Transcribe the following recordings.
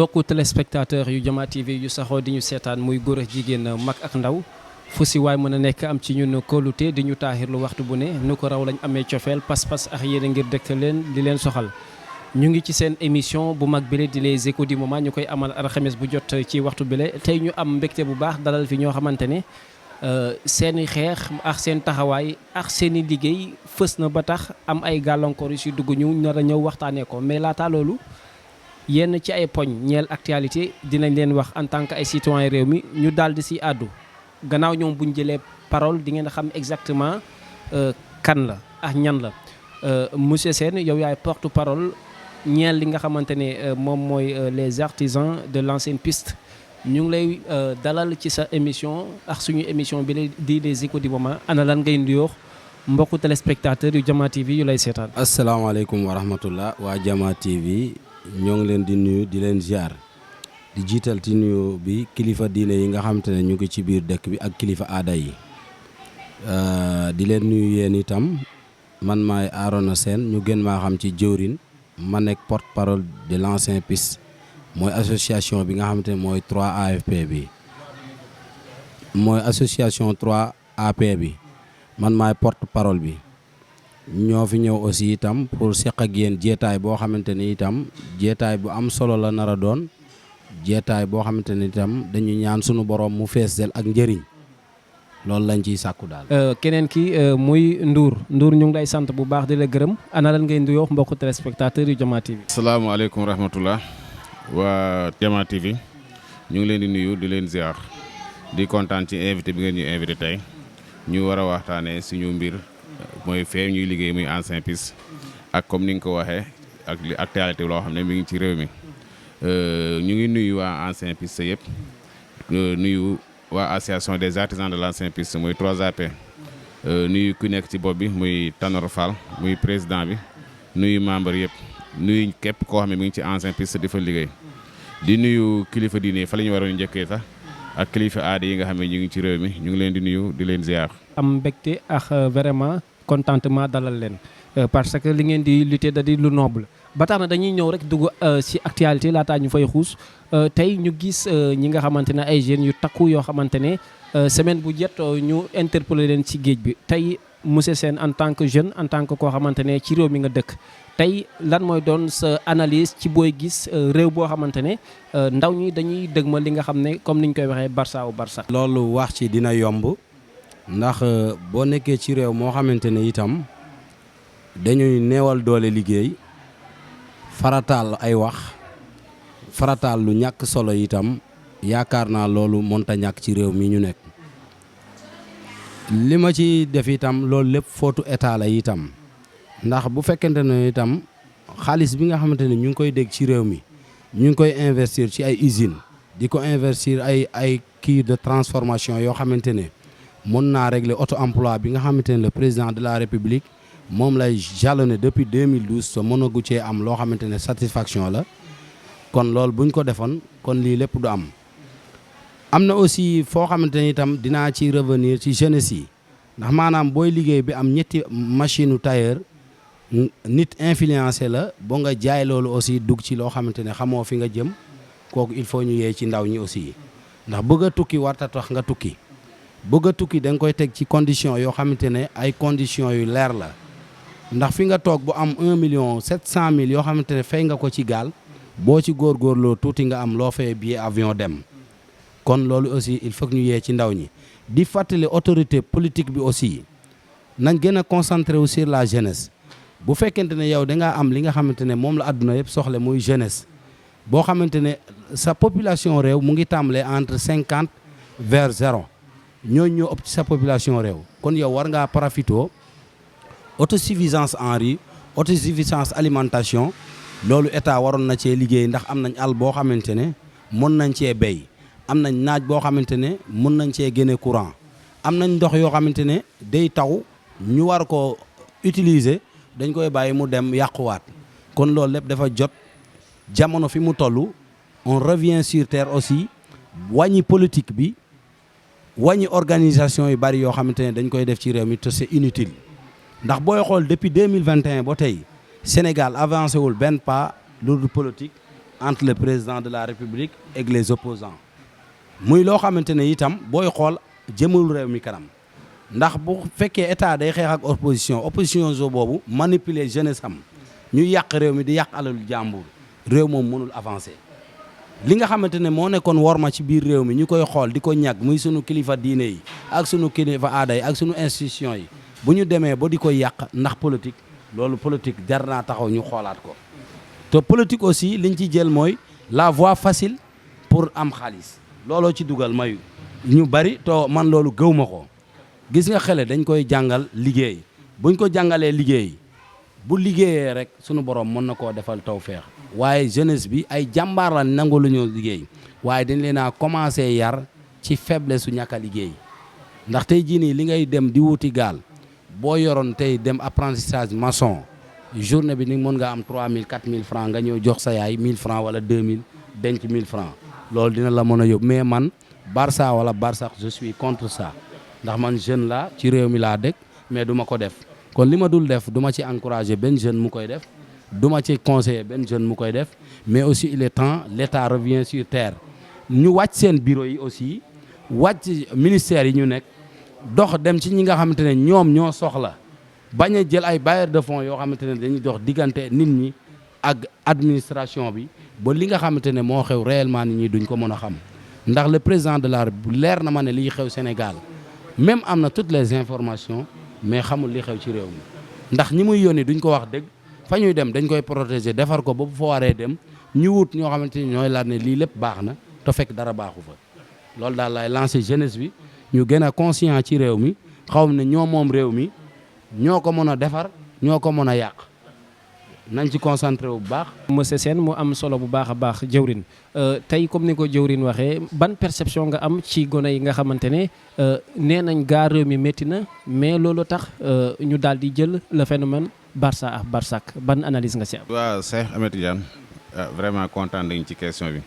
mbokku téléspectateur yu Jama TV yu saxoo di ñu seetaan muy góor ak jigéen mag ak ndaw fu si waay mën a nekk am ci ñun kóolute di ñu taaxirlu waxtu bu ne nu ko raw lañ amee cofeel pas-pas ak yéen ngir dëkk leen di leen soxal ñu ngi ci seen émission bu mag bile di les échos du moment ñu koy amal alxames bu jot ci waxtu bile tey ñu am mbégte bu baax dalal fi ñoo xamante ne seeni xeex ak seen taxawaay ak seeni liggéey fës na ba tax am ay gàllankoor yu si dugg ñu nar a ñëw waxtaanee ko mais laata loolu yenn ci ay poñ ñeel actualité dinañ leen wax en tant que ay citoyen réew mi ñu daal di si àddu gannaaw ñoom buñ jëlee parole di ngeen xam exactement kan la ak ñan la monsieur Sène yow yaay porte parole ñeel li nga xamante ne moom mooy les artisans de l'ancienne piste ñu ngi lay dalal ci sa émission ak suñu émission bi di les échos du moment ana lan ngay nuyoo mbokku téléspectateurs yu Jama TV yu lay seetaan. asalaamaaleykum wa rahmatullah waa Jama TV ñoo ngi leen di nuyu di leen ziar di jiital ci nuyu bi kilifa diine yi nga xamante ne ñu ngi ci biir dëkk bi ak kilifa aada yi di leen nuyu yéen itam man maay Arona Sène ñu gën maa xam ci jëwrin ma nekk porte parole de l'ancien piste mooy association bi nga xamante ne mooy 3AFP bi mooy association 3AP bi man maay porte parole bi ñoo fi ñëw aussi itam pour seq ak yéen jeetaay boo xamante ni itam jeetaay bu am solo la nar a doon jeetaay boo xamante ni itam dañu ñaan sunu borom mu fees del ak njëriñ loolu lañ ciy sàkku daal. keneen ki muy Ndour ñu ngi lay sant bu baax di la gërëm ana lan ngay nuyoo mbokku téléspectateurs yu Jama TV. asalaamaaleykum wa rahmatullah waa Jama TV ñu ngi leen di nuyu di leen ziar di kontaan ci invité bi ngeen ñu invité tey ñu war a waxtaanee suñu mbir mooy fee ñuy liggéey muy ancien piste ak comme ni nga ko waxee ak li actualité loo xam ne mi ngi ci réew mi ñu ngi nuyu waa ancien piste yëpp nuyu waa association des artisans de l'ancien piste muy 3AP nuyu ku nekk ci bopp bi muy Tanor Fall muy président bi nuyu membre yëpp nuyu képp koo xam ne mi ngi ci ancien piste di fa liggéey di nuyu kilifa diine fa la ñu waroon njëkkee sax ak kilifa aada yi nga xam ne ñu ngi ci réew mi ñu ngi leen di nuyu di leen ziar. am mbégte ak vraiment contentement dalal leen parce que li ngeen di lutter da di lu noble ba tax na dañuy ñëw rek dugg ci actualité laataa ñu fay xuus tey ñu gis ñi nga xamante ne ay jeunes yu takku yoo xamante ne semaine bu jot ñu interpeller leen ci géej bi tey monsieur Sène en tant que jeune en tant que koo xamante ne ci réew mi nga dëkk tey lan mooy doon sa analyse ci booy gis réew boo xamante ne ndaw ñi dañuy dëgmal li nga xam ne comme ni ñu koy waxee Barça ou Barça. loolu wax ci dina yomb ndax boo nekkee ci réew moo xamante ne itam dañuy neewal doole liggéey farataal ay wax farataal lu ñàkk solo itam yaakaar naa loolu mënta ñàkk ci réew mi ñu nekk li ma ci def itam loolu lépp footu état la itam ndax bu fekkente ne itam xaalis bi nga xamante ne ñu ngi koy dégg ci réew mi ñu ngi koy investir ci ay usines di ko investir ay kii de transformation yoo xamante ne mën naa régler auto emploi bi nga xamante ne le président de la république moom lay jalonné depuis 2012 te mënagu cee am loo xamante ne satisfaction la kon loolu buñ ko defoon kon lii lépp du am na aussi foo xamante ne itam dinaa ci revenir ci jeunesse yi ndax maanaam booy liggéey bi am ñetti machine u tailleur nit influencé la boo nga jaay loolu aussi dugg ci loo xamante ne xamoo fi nga jëm kooku il faut ñu yee ci ndaw ñi aussi ndax bëgg a tukki warta tax nga tukki bëgg a tukki da nga koy teg ci condition yoo xamante ne ay conditions yu leer la ndax fi nga toog bu am 1.700.000 yoo xamante ne fay nga ko ci gaal boo ci góorgóorloo tuuti nga am loo fay billet avion dem kon loolu aussi il faut que ñu yee ci ndaw ñi di fàttali autorité politique bi aussi nañ gën a concentré wu sur la jeunesse bu fekkente ne yow da ngaa am li nga xamante ne moom la àdduna yëpp soxla muy jeunesse boo xamante ne sa population réew mu ngi tàmbalee entre 50 vers 0 ñooñu ñoo ëpp ci sa population réew kon yow war ngaa profitoo autosuffisance en riz autosuffisance alimentation loolu état waroon na cee liggéey ndax am nañ àll boo xamante ne mën nañ cee béy am nañ naaj boo xamante ne mën nañ cee génne courant am nañ ndox yoo xamante ne day taw ñu war ko utiliser dañ koy bàyyi mu dem yàquwaat kon loolu lépp dafa jot jamono fi mu toll on revient sur terre aussi wàññi politique bi wàññi organisation yu bari yoo xamante ne dañ koy def ci réew mi te c'est inutile ndax booy xool depuis 2021 ba tey Sénégal avancé wul benn pas lu dul politique entre le président de la République et les opposants muy loo xamante ne itam booy xool jëmul réew mi kanam ndax bu fekkee état day xeex ak opposition zo boobu manipuler jeunesse am ñu yàq réew mi di yàq alalu jàmbur réew moom mënul avancer. li nga xamante ne moo nekkoon worma ci biir réew mi ñu koy xool di ko ñàkk muy sunu kilifa diine yi ak sunu kilifa aada yi ak sunu institution yi bu ñu demee ba di ko yàq ndax politique loolu politique jar naa taxaw ñu xoolaat ko. te politique aussi liñ ci jël mooy la voie facile pour am xaalis looloo ci dugal mayu ñu bari to man loolu gëw ma ko gis nga xele dañ koy jàngal liggéey buñ ko jàngalee liggéey bu liggéeyee rek sunu borom mën na koo defal tawfeex waaye jeunesse bi ay jàmbaar la nangu lu ñu liggéey waaye dañ leen a commencé yar ci faiblesse su ñàkk a liggéey ndax tey jii nii li ngay dem di wuti gaal boo yoroon tey dem apprentissage maçon journée bi ni mën nga am 3000 4000 francs nga ñëw jox sa yaay 1000 francs wala 2000 denc 1000 francs loolu dina la mën a yóbbu mais man Barça wala Barsax je suis contre ça ndax man jeune la ci réew mi laa dëkk mais du ma ko def kon li ma dul def du ma ci encourager benn jeune mu koy def du ma ci conseiller benn jeune mu koy def mais aussi il est temps l'État revient sur terre ñu wàcc seen bureau yi aussi wàcc ministères yi ñu nekk dox dem ci ñi nga xamante ne ñoom ñoo soxla bañ a jël ay bailleurs de fonds yoo xamante ne dañuy dox diggante nit ñi ak administration bi ba li nga xamante ne moo xew réellement nit ñi duñ ko mën a xam ndax le président de la République leer na ma ne liy xew Sénégal même am na toutes les informations mais xamul li xew ci réew mi ndax ñi muy yónni duñ ko wax dëgg fa ñuy dem dañ koy protéger defar ko ba bu fa waree dem ñu wut ñoo xamante ni ñooy laaj ne lii lépp baax na te fekk dara baaxu fa loolu daal lay lancer jeunesse bi ñu gën a conscient ci réew mi xaw ne ñoo moom réew mi ñoo ko mën a defar ñoo ko mën a yàq nañ ci concentré wu bu baax. monsieur Sène mu am solo bu baax a baax jëwrin tey comme ni ko jëwrin waxee ban perception nga am ci gone yi nga xamante ne nee nañ gaa réew mi métti na mais loolu tax ñu daal di jël le phénomène Barça ak Barsac ban analyse nga si am. waaw Cheikh Ahmed Tidiane vraiment content nañ ci question bi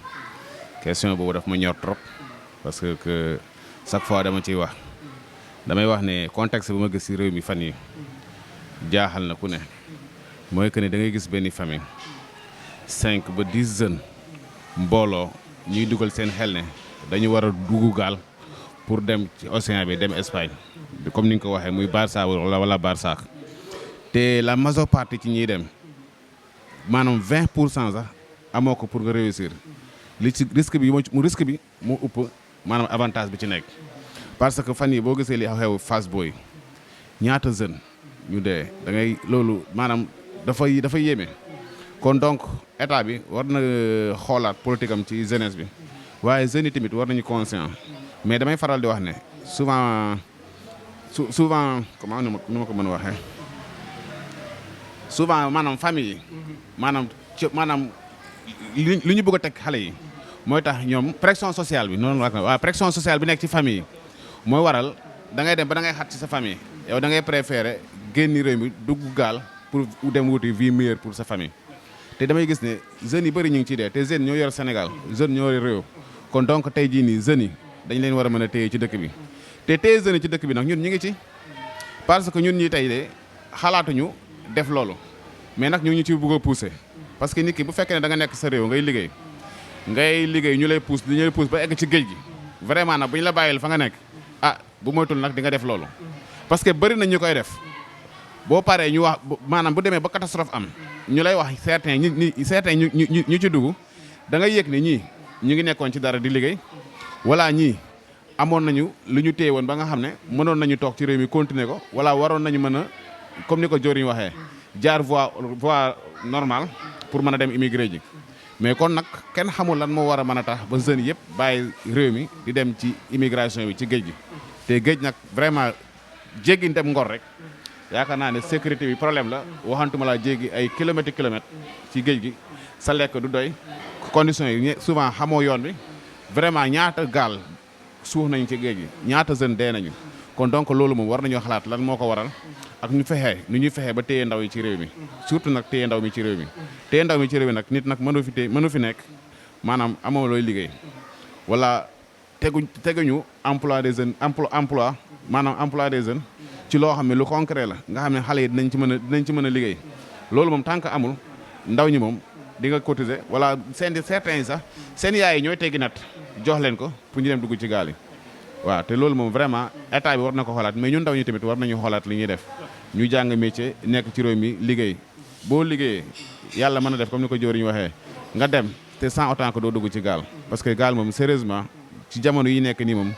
question boobu daf ma ñor trop parce que chaque fois dama ciy wax damay wax ne contexte bu ma gis ci réew mi fan yi jaaxal na ku ne. mooy que ne da ngay gis benn famille 5 ba 10 jeunes mbooloo ñuy dugal seen xel ne dañu war a dugg gaal pour dem ci océan bi dem Espagne comme ni nga ko waxee muy Barça wala Barsac te la majeure partie ci ñiy dem maanaam 20% sax amoo ko pour nga réussir li ci risque bi mu ëpp maanaam avantage bi ci nekk. parce que fan yi boo gisee li xew Fass Boye ñaata jeunes ñu dee da ngay loolu maanaam. dafa yéeme kon donc état bi war na xoolaat politique am ci jeunesse bi waaye jeunes yi tamit war nañu conscient mais damay faral di wax ne souvent comment nu ma ko mën a waxee souvent maanaam famille yi maanaam li ñu bëgg a teg xale yi mooy tax ñoom pression sociale bi noonu la waaw pression sociale bi nekk ci famille yi mooy waral da ngay dem ba da ngay xat ci sa famille yow da ngay préférer génn réew mi dugg gaal pour dem wuti vie meilleure pour sa famille te damay gis ne jeunes yi bëri ñu ngi ciy dee te jeunes ñoo yor Sénégal jeunes ñoo yor réew kon donc tey jii nii jeunes yi dañ leen war a mën a téye ci dëkk bi te téye jeunes yi ci dëkk bi nag ñun ñu ngi ci parce que ñun ñi tey de xalaatuñu def loolu mais nag ñu ngi ci bëgg a pousser parce que nit ki bu fekkee ne da nga nekk sa réew ngay liggéey ñu lay pousse ba egg ci géej gi vraiment nag bu ñu la bàyyil fa nga nekk bu moytul nag di nga def loolu parce que bëri na ñu koy def boo paree ñu wax maanaam bu demee ba catastrophe am ñu lay wax certains ñu ci dugg da ngay yëg ne ñii ñu ngi nekkoon ci dara di liggéey wala ñii amoon nañu lu ñu téye woon ba nga xam ne mënoon nañu toog ci réew mi continuer ko wala waroon nañu mën a comme ni ko joriñ waxee jaar voie normale pour mën a dem immigré ji mais kon nag kenn xamul lan moo war a mën a tax ba jeunes yëpp bàyyi réew mi di dem ci immigration bi ci géej gi te géej nag vraiment jéggi dem ngor rek yaakaar naa ne sécurité bi problème la waxantuma laa jéggi ay kilomètres ci géej gi sa lekk du doy conditions yi souvent xamoo yoon bi vraiment ñaata gaal suux nañ ci géej gi ñaata jeunes dee nañu kon donc loolu moom war nañoo xalaat lan moo ko waral ak ñu ñuy fexee ba téye ndaw yi ci réew mi surtout nag téye ndaw mi ci réew mi nag nit nag mënu fi nekk maanaam amoo looy liggéey wala teguñu emploi des jeunes emploi des jeunes ci loo xam ne lu concret la nga xam ne xale yi dinañ ci mën a liggéey loolu moom tant que amul ndaw ñi moom di nga cotiser wala certains yi sax seen yaay yi ñooy teggi nat jox leen ko pour ñu dem dugg ci gaal yi waaw te loolu moom vraiment état bi war na ko xoolaat mais ñun ndaw ñi tamit war nañu xoolaat li ñuy def ñu jàng métier nekk ci réew mi liggéey boo liggéeyee yàlla mën a def comme ni ko jëwriñ waxee nga dem te sans autant que doo dugg ci gaal parce que gaal moom sérieusement ci jamono yi nekk nii moom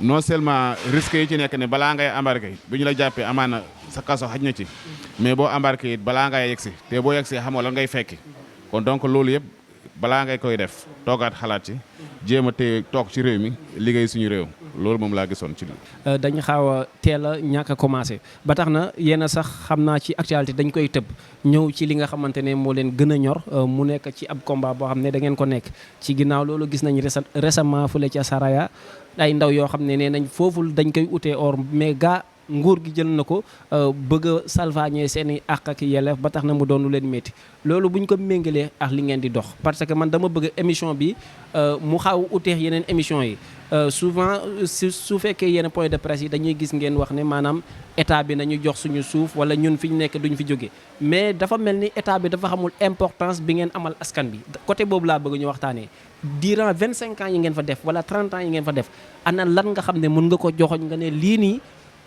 non seulement risque yi ci nekk ne balaa ngay embarqué bi ñu la jàppee amaana sa kaso xaj na ci mais boo embarqué it balaa ngay yegsi te boo yegsi xamoo lan ngay fekki kon donc loolu yëpp balaa ngay koy def toogaat xalaat ci jéem a téye toog ci réew mi liggéey suñu réew loolu moom laa gisoon ci lii. dañu xaaw a teel a ñàkk a commencé ba tax na yéen a sax xam naa ci actualité dañ koy tëb ñëw ci li nga xamante ne moo leen gën a ñor mu nekk ci ab combat boo xam ne da ngeen ko nekk ci ginnaaw loolu gis nañ récemment fële ca Saraya ay ndaw yoo xam ne nee nañ foofu dañ koy utee or mais gaa nguur gi jël na ko bëgg a salfaañee seen i àq ak yelleef ba tax na mu doon lu leen métti loolu bu ñu ko méngalee ak li ngeen di dox parce que man dama bëgg émission bi mu xaw uteex yeneen émission yi souvent su fekkee yenn point de presse yi dañuy gis ngeen wax ne maanaam état bi nañu jox suñu suuf wala ñun fi ñu nekk duñ fi jóge mais dafa mel ni état bi dafa xamul importance bi ngeen amal askan bi côté boobu laa bëgg ñu waxtaanee durant 25 ans yi ngeen fa def wala 30 ans yi ngeen fa def ana lan nga xam ne mën nga ko joxoñ nga ne lii nii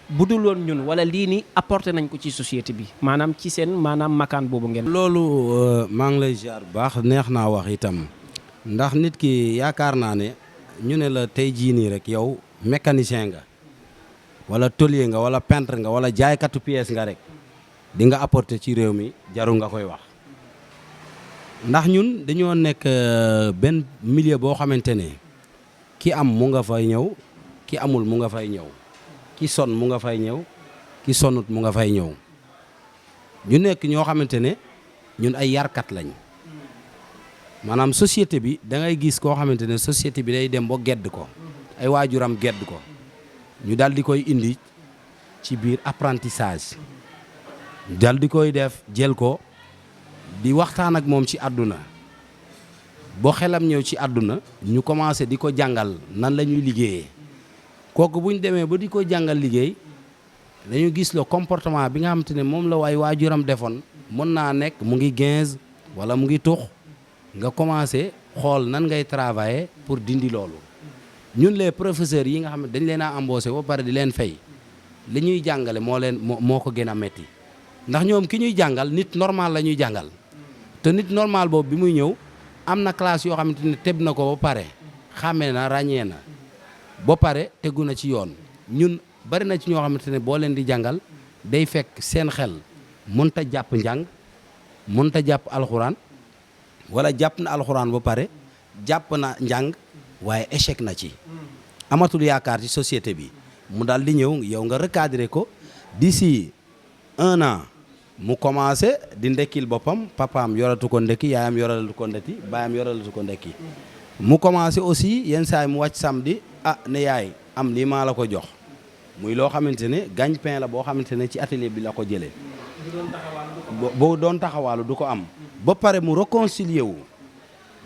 bu dul woon ñun wala lii nii apporté nañ ko ci société bi maanaam ci seen maanaam makaan boobu ngeen. loolu maa ngi lay ziar bu baax neex naa wax itam ndax nit ki yaakaar naa ne ñu ne la tey jii nii rek yow mécanicien nga wala tôlier nga wala peintre nga wala jaaykatu pièce nga rek di nga apporté ci réew mi jaru nga koy wax ndax ñun dañoo nekk benn milieu boo xamante ne ki am mu nga fay ñëw ki amul mu nga fay ñëw. ki sonn mu nga fay ñëw ki sonnut mu nga fay ñëw ñu nekk ñoo xamante ne ñun ay yarkat lañ maanaam société bi da ngay gis koo xamante ne société bi day dem ba gedd ko ay waajuram gedd ko ñu dal di koy indi ci biir apprentissage dal di koy def jël ko di waxtaan ak moom ci àdduna boo xelam ñëw ci àdduna ñu commencé di ko jàngal nan la ñuy liggéeyee kooku bu ñu demee ba di ko jàngal liggéey dañu gis le comportement bi nga xamante ne moom la waay waajuram defoon mën naa nekk mu ngi 15 wala mu ngi tux nga commencé xool nan ngay travailler pour dindi loolu ñun les professeurs yi nga xam ne dañ leen a embauché ba pare di leen fay li ñuy jàngale moo ko gën a metti ndax ñoom ki ñuy jàngal nit normal la ñuy jàngal te nit normal boobu bi muy ñëw am na classe yoo xamante ne teb na ko ba pare xàmmee na ràññee na ba pare tegu na ci yoon ñun bari na ci ñoo xamante ne boo leen di jàngal day fekk seen xel mënta jàpp njàng mënta jàpp alxuraan wala jàpp na alxuraan ba pare jàpp na njàng waaye échec na ci amatul yaakaar ci société bi mu daal di ñëw yow nga recadrer ko d'ici 1 an mu commencé di ndekkil boppam papaam yoratu ko ndekki yaayam yoratu ko ndekki baayam yoratu ko ndekki mu commencé aussi yenn saa yi mu wàcc samedi ne yaay am lii maa la ko jox muy loo xamante ne gagne-pain la boo xamante ne ci atelier bi la ko jëlee boo doon taxawaalu du ko am ba pare mu réconcilier wu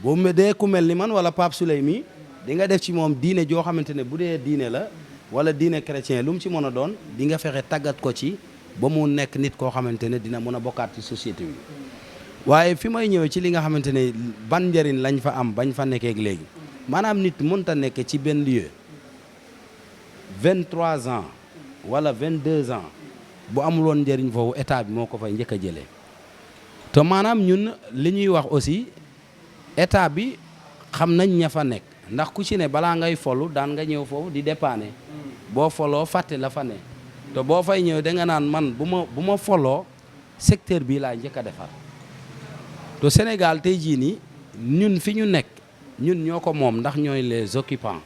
boo dee ku mel ni man wala Pape Souley mi di nga def ci moom diine joo xamante ne bu dee diine la wala diine chrétien lu mu ci mën a doon di nga fexe tàggat ko ci ba mu nekk nit koo xamante ne dina mën a bokkaat ci société bi waaye fi may ñëw ci li nga xamante ne ban njëriñ lañ fa am bañ fa nekkee léegi maanaam nit mënta nekk ci benn lieu 23 ans wala 22 ans bu amul woon njëriñ foofu état bi moo ko fay njëkk a jëlee te maanaam ñun li ñuy wax aussi état bi xam nañ ña fa nekk ndax ku ci ne balaa ngay folu daan nga ñëw foofu di dépanner boo foloo fàtte la fa ne te boo fay ñëw da nga naan man bu ma foloo secteur bii laa njëkk a defar te Sénégal tey jii nii ñun fi ñu nekk ñun ñoo ko moom ndax ñooy les occupants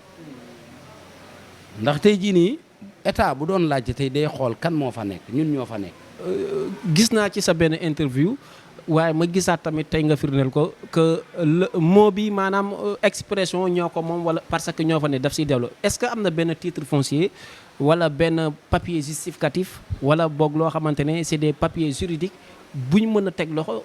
ndax tey jii nii état bu doon laajte tey day xool kan moo fa nekk ñun ñoo fa nekk. gis naa ci sa benn interview waaye ma gisaat tamit tey nga firndeel ko que mot bi maanaam expression ñoo ko moom wala parce que ñoo fa ne daf siy dellu est-ce que am na benn titre foncier wala benn papier justificatif wala boog loo xamante ne c'est des papiers juridiques bu ñu mën a teg loxo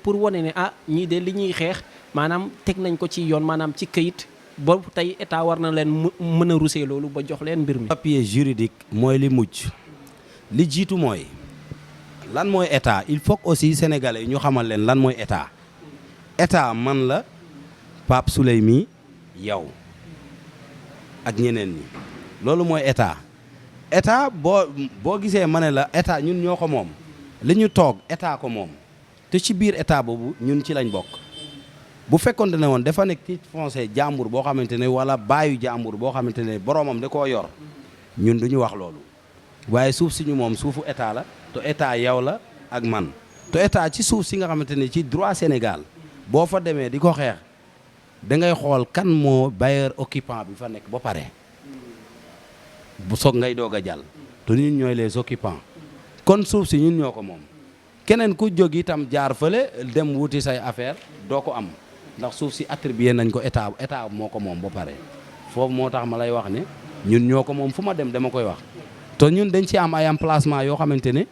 pour wane ne ñii de li ñuy xeex maanaam teg nañ ko ci yoon maanaam ci këyit boobu tey état war na leen mën a rusee loolu ba jox leen mbir mi. papier juridique mooy li mujj li jiitu mooy lan mooy état il faut aussi sénégalais yi ñu xamal leen lan mooy état état man la Pape Souleye mi yow ak ñeneen ñi loolu mooy état boo gisee ma ne la état ñun ñoo ko moom li ñu toog état ko moom te ci biir état boobu ñun ci lañ bokk bu fekkonte ne woon dafa nekk titre foncier jàmbur boo xamante ne wala baayu jàmbur boo xamante ne boromam da koo yor ñun du ñu wax loolu waaye suuf si ñu moom suufu état la te état yow la ak man te état ci suuf si nga xamante ne ci droit Sénégal boo fa demee di ko xeex da ngay xool kan moo bailleur occupant bi fa nekk ba pare bu soog ngay doog a jàll te ñun ñooy les occupants kon suuf si ñun ñoo ko moom keneen ku jóg itam jaar fële dem wuti say affaire doo ko am ndax suuf si attribué nañ ko état moo ko moom ba pare foofu moo tax ma lay wax ne ñun ñoo ko moom fu ma dem dama koy wax te ñun dañ ci am ay emplacement yoo xamante ne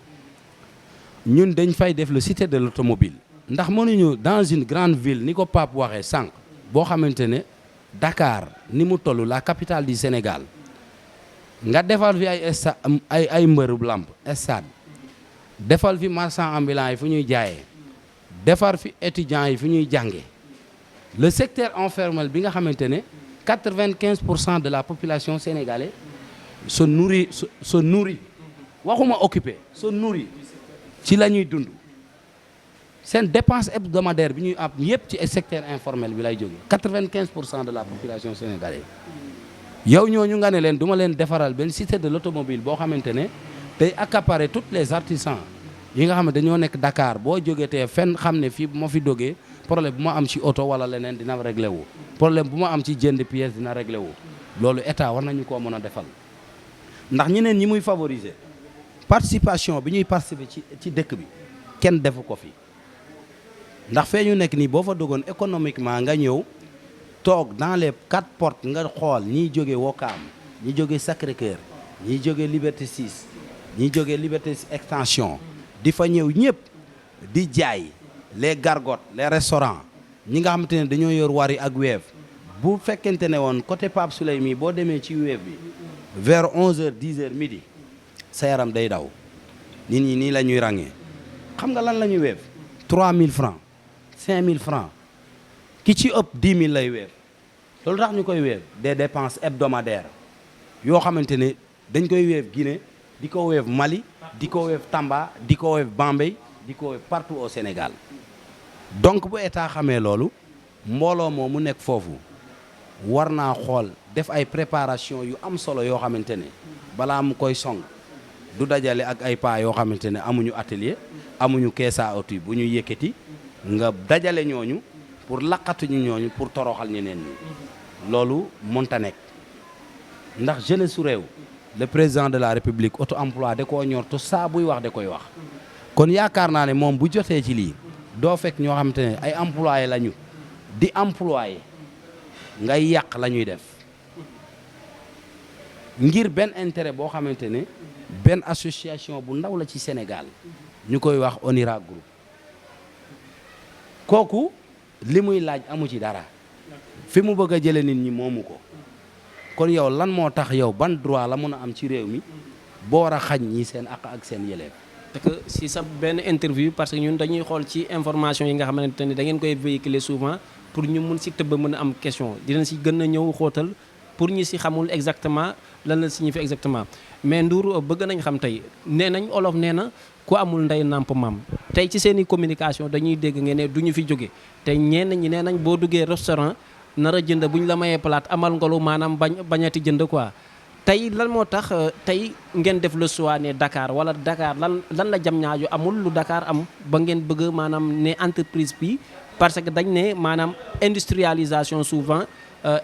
ñun dañ fay def le cité de l'automobile ndax mënuñu dans une grande ville ni ko Pape waxee sànq boo xamante ne Dakar ni mu toll la capitale du Sénégal nga defal fi ay mbëru lamb stade defal fi marchand ambulant yi fu ñuy jaayee defar fi étudiants yi fu ñuy jànge le secteur informel bi nga xamante ne 95% de la population sénégalaise se nourrit waxuma occupé se nourrit ci la ñuy dund seen dépense hebdomadaire bi ñuy am yëpp ci secteur informel bi lay jóge 95% de la population sénégalaise yow ñooñu nga ne leen duma leen defaral benn cité de l'automobile boo xamante ne day accaparer tous les artisans yi nga xam ne dañoo nekk Dakar boo jógetee fenn xam ne fii bu ma fi dogee problème bu ma am ci oto wala leneen dina réglé wu problème bu ma am ci jënd pièce dina réglé wu loolu état war nañu koo mën a defal ndax ñeneen ñi muy favoriser participation bi ñuy participer ci dëkk bi kenn defu ko fi ndax fee ñu nekk nii boo fa dogoon économiquement nga ñëw toog dans les 4 portes nga xool ñiy jóge Ouakam ñi jóge Sacré-Cœur ñi jóge Liberté 6 ñi jóge Liberté 6 extension di fa ñëw ñëpp di jaay les gargotes les restaurants ñi nga xamante ne dañoo yor Wari ak Wave bu fekkente ne woon côté Pape Souleye mi boo demee ci Wave bi vers 11h 10h midi sa yaram day daw nit ñi nii la ñuy ràññee xam nga lan la ñuy Wave 3000 francs 5000 francs ki ci ëpp 10 000 lay Wave loolu tax ñu koy Wave des dépenses hebdomadaires yoo xamante ne dañ koy Wave Guinée di ko Wave Mali di ko Wave Tamba di ko Wave Bambey di ko Wave partout au Sénégal donc bu état xamee loolu mbooloo moo mu nekk foofu war naa xool def ay préparation yu am solo yoo xamante ne balaa mu koy song du dajale ak ay paa yoo xamante ne amuñu atelier amuñu keesa outil bu ñu yëkkati nga dajale ñooñu pour laqatuñu ñooñu pour toroxal ñeneen ñi loolu mënta nekk ndax jeunesse su réew le président de la république auto emploi da koo ñor te saa buy wax da koy wax kon yaakaar naa ne moom bu jotee ci lii doo fekk ñoo xamante ne ay employé lañu di employé ngay yàq la ñuy def ngir benn intérêt boo xamante ne benn association bu ndaw la ci Sénégal ñu koy wax Onira Group kooku li muy laaj amu ci dara fi mu bëgg a jële nit ñi moomu ko kon yow lan moo tax yow ban droit la mën a am ci réew mi boo war a xañ ñi seen àq ak seen yelleef. parce que si sa benn interview parce que ñun dañuy xool ci information yi nga xamante ne da ngeen koy véhiculer souvent pour ñu mun si tëbb mën a am question dinañ si gën a ñëw xóotal pour ñi si xamul exactement lan la signifie exactement mais Ndour bëgg nañ xam tey nee nañ olof nee na ku amul ndey nàmp maam tey ci seen i communication dañuy dégg ngeen ne du ñu fi jóge tey ñenn ñi nee nañ boo duggee restaurant nar a jënd bu ñu la mayee plate amal ngolu maanaam bañati jënd quoi tey lan moo tax tey ngeen def le choix ne Dakar wala Dakar lan la Diamniadio amul lu Dakar am ba ngeen bëgg maanaam ne entreprise bi parce que dañ ne maanaam industrialisation souvent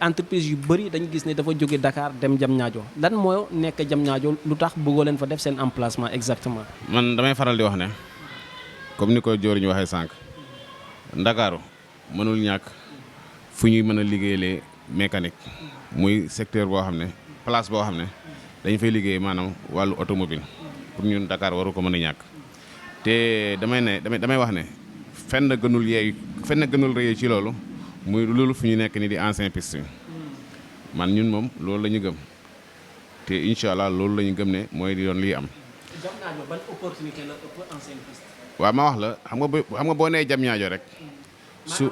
entreprise yu bëri dañu gis ne dafa jóge Dakar dem Diamniadio lan moo nekk Diamniadio lu tax bëggoo leen fa def seen emplacement exactement. man damay faral di wax ne comme ni ko Dior ñu waxee sànq Ndakaaru mënul ñàkk fu ñuy mën a liggéeyee mécanique muy secteur boo xam ne place boo xam ne dañu fay liggéey maanaam wàllu automobile pour ñun Dakar waru ko mën a ñàkk te damay wax ne fenn gënul rëy ci loolu muy loolu fu ñu nekk ni di ancien piste yi man ñun moom loolu la ñu gëm te incha allah loolu la ñu gëm ne mooy di doon lii am. Diamniadio ban opportunité la ëpp ancien piste. waaw ma wax la xam nga boo nee Diamniadio rek su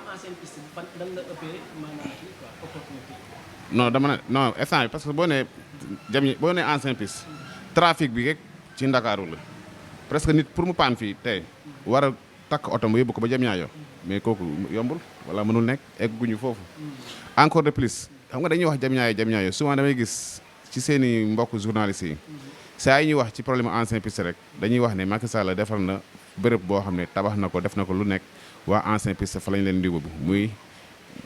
non dama ne non instant bi parce que boo nee ancienne piste trafic bi rek ci Ndakaaru la presque nit pour mu paan fii tey war a takk oto mu yóbbu ko ba Diamniadio mais kooku yombul wala mënul nekk egguñu foofu. encore de plus xam nga dañuy wax Diamniadio souvent damay gis ci seen i mbokk journalistes yi saa yi ñuy wax ci problème ancienne piste rek dañuy wax ne Macky Sall defar na bërëb boo xam ne tabax na ko def na ko lu nekk waa ancienne piste fa lañ leen di yóbbu